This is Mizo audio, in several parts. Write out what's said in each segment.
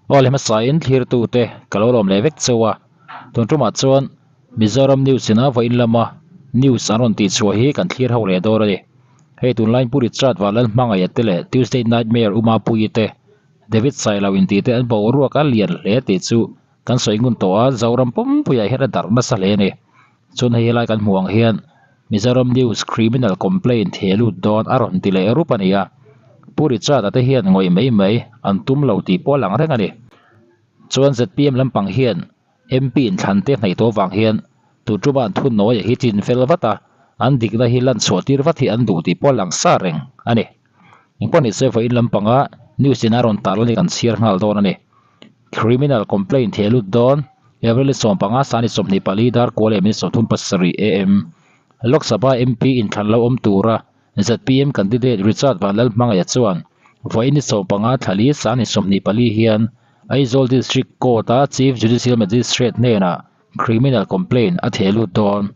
Aw le hmasain thlirtute ka lo lawm leh vek cheu a, tun tumah chuan Mizoram News ina vawiin lama news an rawn tihchhuah hi kan thlir ho leh dawn a ni. Hei tunlai Pu Richard Vanlalhmangaih te leh Tuesday Nightmare Umapuii te, David Sailo intih te an boruak a lian hle tih chu kan sawi ngun tawh a, Zoram pumpuiah hian a darh nasa hle a ni. Chuan hei helai kan hmuh ang hian Mizoram News Criminal Complaint he lut dawn a rawn ti leh rup a ni a. Pu Richard-a te hian ngawih mai mai an tum lo tih pawh a lang reng a ni. Chuan zpm lampang hian MP inthlan te hnaih tawh vang hian tu tuma an thun nawi hi chin fel vat a, an dikna hi lan chhuah tir vat hi an duh tih pawh a lang sa reng a ni. Engpawh ni se vawiin lampanga news in a rawn tarlan hi kan chhiar nghal dawn a ni. Criminal complaint he lut dawn April 15 sani 24 dar kual leh minute 37 am Lok Sabha MP inthlan lo awm tura zpm candidate Richard Vanlalhmangaih chuan vawiin ni 15 thlali sani 24 hian Aizawl District Court-a Chief Judicial Magistrate hnenah criminal complaint a theh lut dawn.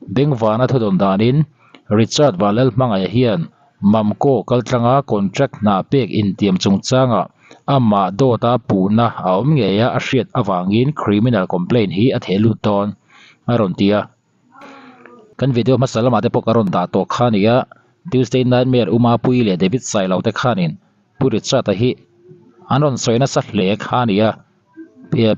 Bengvana thudawn danin Richard Vanlalhmangaih hian Mamco kaltlanga contract hna pek intiam chungchangah amah dawta puhna a awm ngei a a hriat avangin criminal complaint hi a theh lut dawn a rawn ti a. Kan video hmasa lamah te pawh ka rawn dah tawh kha a ni a, Tuesday Nightmare Umapuii leh David Sailo te khanin Pu Richard-a hi an rawn sawi nasa hle kha a ni a.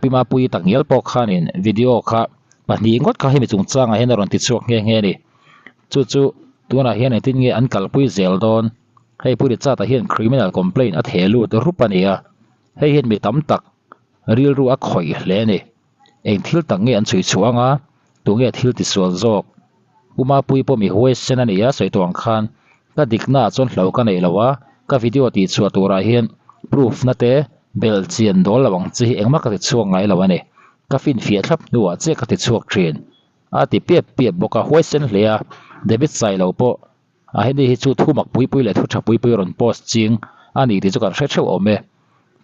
Pi Mapuii takngial pawh khanin video kha pahnih ngawt kha hemi chungchangah hian a rawn ti chhuak nghe nghe a ni. Chu chu tunah hian engtin nge an kalpui zel dawn? Hei Pu Richard-a hian criminal complaint a theh lut rup a ni a, hei hian mi tam tak rilru a khawih hle a ni. Eng thil tak nge an chhui chhuah anga tunge thil tisual zawk? Pu Mapuii pawh mi huaisen a ni a, sawi tawh ang khan ka diknaah chuan hlo ka neih lo a, ka video tih chhuah turah hian proof na te belh chian dawl lo ang chi hi engmah ka ti chhuak ngai lo a ni. Ka finfiah thlap hnuah chiah ka ti chhuak thin. A ti piap piap bawk a, huaisen hle a, David Sailo pawh a heni hi chu thu mak pui pui leh thu tha pui pui rawn post ching a ni tih chu kan hre theuh awm e.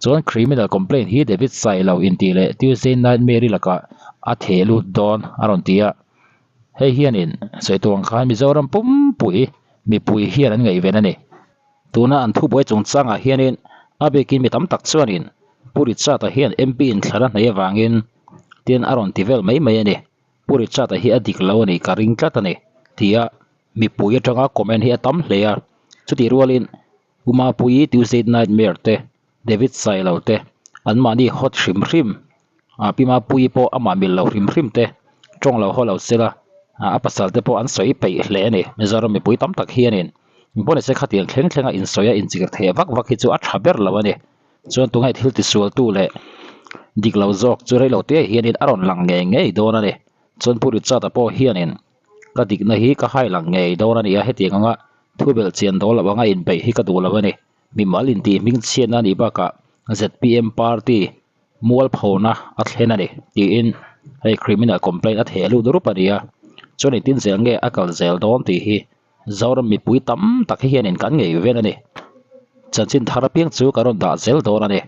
Chuan criminal complaint hi David Sailo intih leh Tuesday Night Mary lakah a theh lut dawn a rawn ti a. Hei hianin sawi tur ang khan Mizoram pumpui mipui hian an ngaihven a ni. Tuna an thubuai chungchangah hianin a bikin mi tam tak chuanin Pu Richard-a hian MP inthlan a hnaih avangin tin a rawn ti vel mai mai a ni. Pu Richard-a hi a dik lo a nih ka ring tlat a ni tia mipui atanga comment hi a tam hle a. Chutih rualin U Mapuii Tuesday Nightmare te, David Sailo te, anmahni hot hrim hrim, Pi Mapuii pawh amah mil lo hrim hrim te, tawng lo haw lo sela, a pasal te pawh an sawi peih hle a ni. Mizoram mipui tam tak hianin engpawhnise khatiang thleng thlenga insawi a inchir theh vak vak hi chu a tha ber lo a ni. Chuan tunge thil tisualtu leh dik lo zawk chu rei lo te hianin a rawn lang ngei ngei dawn a ni. Chuan Pu Richard-a pawh hianin ka dikna hi ka hai lang ngei dawn a ni a, hetiang anga Thu belh chian dawl loh anga inbeih hi ka duh lo a ni. Mimal intih hming chhiatna a nih bakah zpm party mualphona a thlen a ni tiin hei criminal complaint a theh lut rup a ni a. Chuan engtin zel nge a kal zel dawn tih hi Zoram mipui tam tak hi hianin kan ngei vel a ni. Chanchin thar apiang chu kan rawn dah zel dawn a ni.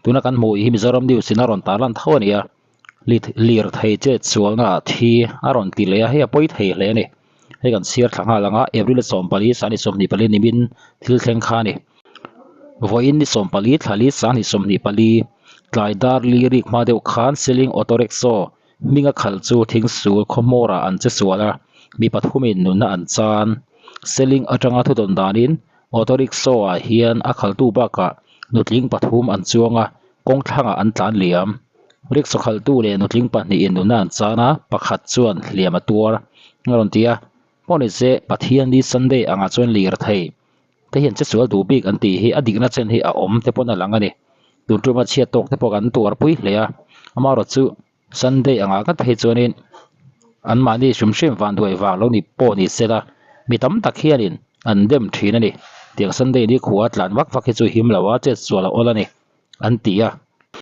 Tuna kan hmuh hi Mizoram news in a rawn tarlan tho a ni a. Lirthei chet sualna ah thi a rawn ti leh a, hei a pawi thei hle a ni. Hei kan chhiar thla nghal ang a, April 14 sangni 24 nimin thil thleng kha a ni. Vawiin ni 14 thlali sangni 24 tlai dar li rik hma deuh khan Seling Auto Rickshaw hminga khalh chu thingsul khawhmawrah an che sual a, mi pathumin nunna an chan. Seling atanga thudawn danin Auto Rickshaw ah hian a khaltu bakah nutling pathum an chuang a, kawng thlangah an tlan liam. Rickshaw khaltu leh nutling pahnihin nuna an chan a, pakhat chuan hliam a tuar a rawn ti a. Pawh ni se Pathian ni Sunday angah chuan lirthei te hian che sual duh bik an tih hi a dikna chen hi a awm te pawn a lang a ni. Tun tuma chhiat tawk te pawh kan tuarpui hle a, amaherawhchu chu Sunday angah ka phei chuanin anmahni hrim hrim van duai vang lo ni pawh ni se la, mi tam tak hianin an dem thin a ni. Tiang Sunday ni khua tlan vak vak hi chu him lo a, chet sual a awl a ni an ti a.